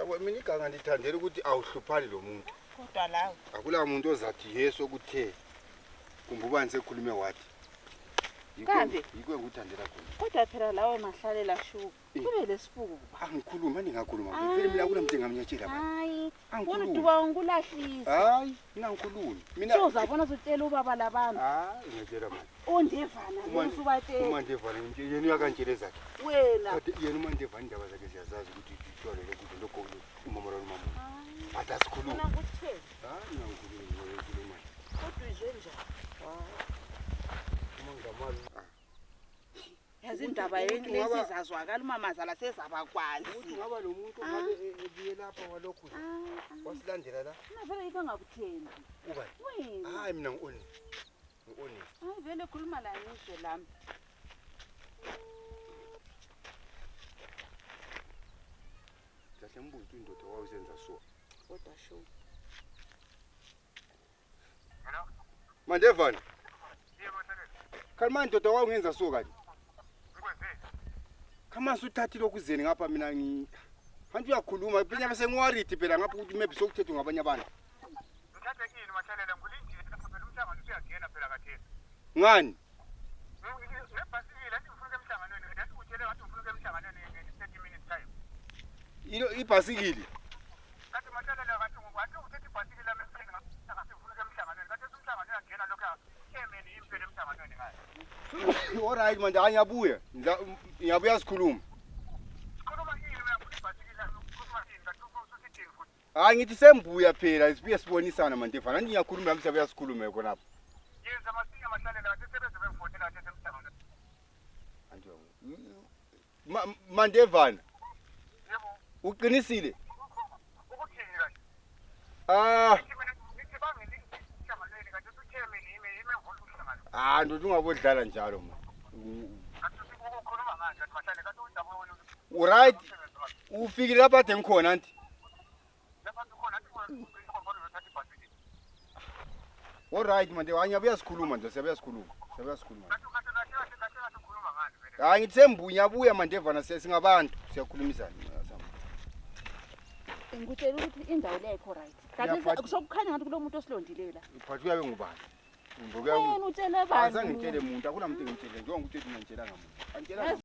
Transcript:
Yabo mina iganga ngithandela ukuthi awuhluphani lo muntu. Kodwa lawo. Akula muntu ozathi yeso kuthe. Kumbubani sekhulume wathi. Kambe yikho ngikuthandela khona. Kodwa phela lawo mahlalela shuka. Kube lesifuba. Angikhuluma ningakhuluma. Vele mina kunomntu engamnyatshela manje. Hayi. Angikhulumi. Wona duba ungulahlisa. Hayi, mina ngikhulumi. Mina uzabona uzotshela ubaba labantu. Hayi, ngiyatshela manje. Ondevana usubathe. uMandevana yena uyakantshele zakhe. Wena. Kodwa yena uMandevana indaba zakhe siyazazi ukuthi itshwala lokho lokho umama mama. Athi asikhuluma. Mina nguthe. Hayi, ngikhuluma. Kodwa izwe njani? Yazi indaba yeni lesizazwakala umamazala sezabakwazi. Uthi ngaba lo muntu ngabe ebuye lapha walokhu. Wasilandela la. Mina vele yike ngakuthembi. Uba. Wena. Hayi mina ngi-honest. Hayi vele khuluma la ngizwe lami. Kahle mbuzo indoda wawuzenza so. Kodwa sho. Hello? Mandevana. Yebo Thandela. Khalima indoda wawungenza so kanje. Ngikwenze. Kama usuthathile okuzeni ngapha mina manje uyakhuluma phela bese ngiwaridi phela ngapha ukuthi maybe sokuthethwa ngabanye abantu. Ngithathe ini Mathalela ngulindile lapha phela umhlangano usuyagena phela kathesi. Ngani? Nebhasikile athi ufuna emhlanganweni ngathi utshele wathi ufuna emhlanganweni nge-30 minutes time. Ibhasikili. Kathi Mathalela wathi uthethe ibhasikile lami emhlangano ngathi ufuna emhlanganweni ngathi umhlangano uyagena lokho chairman impela emhlanganweni ngayo. Alright manje angiyabuya. Ngiyabuya sikhuluma. Khuluma ini mina ngifuna ibhasikile ukhuluma ini ngathi ususithini futhi. Hayi ngithi sembuya phela sibuye sibonisana Mandevana. Nje ngiyakhuluma nami siyabuya sikhulume khona lapha. Yenza masinya Mathalela ngathi sebenze bemfotela ngathi emhlanganweni. Mandevana. Yebo. Uqinisile? Ukuthini kahle? Ndothi ungabodlala njalo ma. Right. Ufikile lapha ade ngikhona anti. Alright manje angiyabuya sikhuluma nje siyabuya sikhuluma. Hayi ngithi sembuya abuya Mandevana singabantu siyakhulumisana. Ngikutshela ukuthi indawo le ayikho right. Kanti kusokukhanya ngathi kulomuntu osilondilela. Iphathi uyabe ngubani? Wena utshele bani? Azange ngitshele umuntu akuna umuntu engimtshele njengoba ngitshela mina ngitshela ngamuntu. Angitshela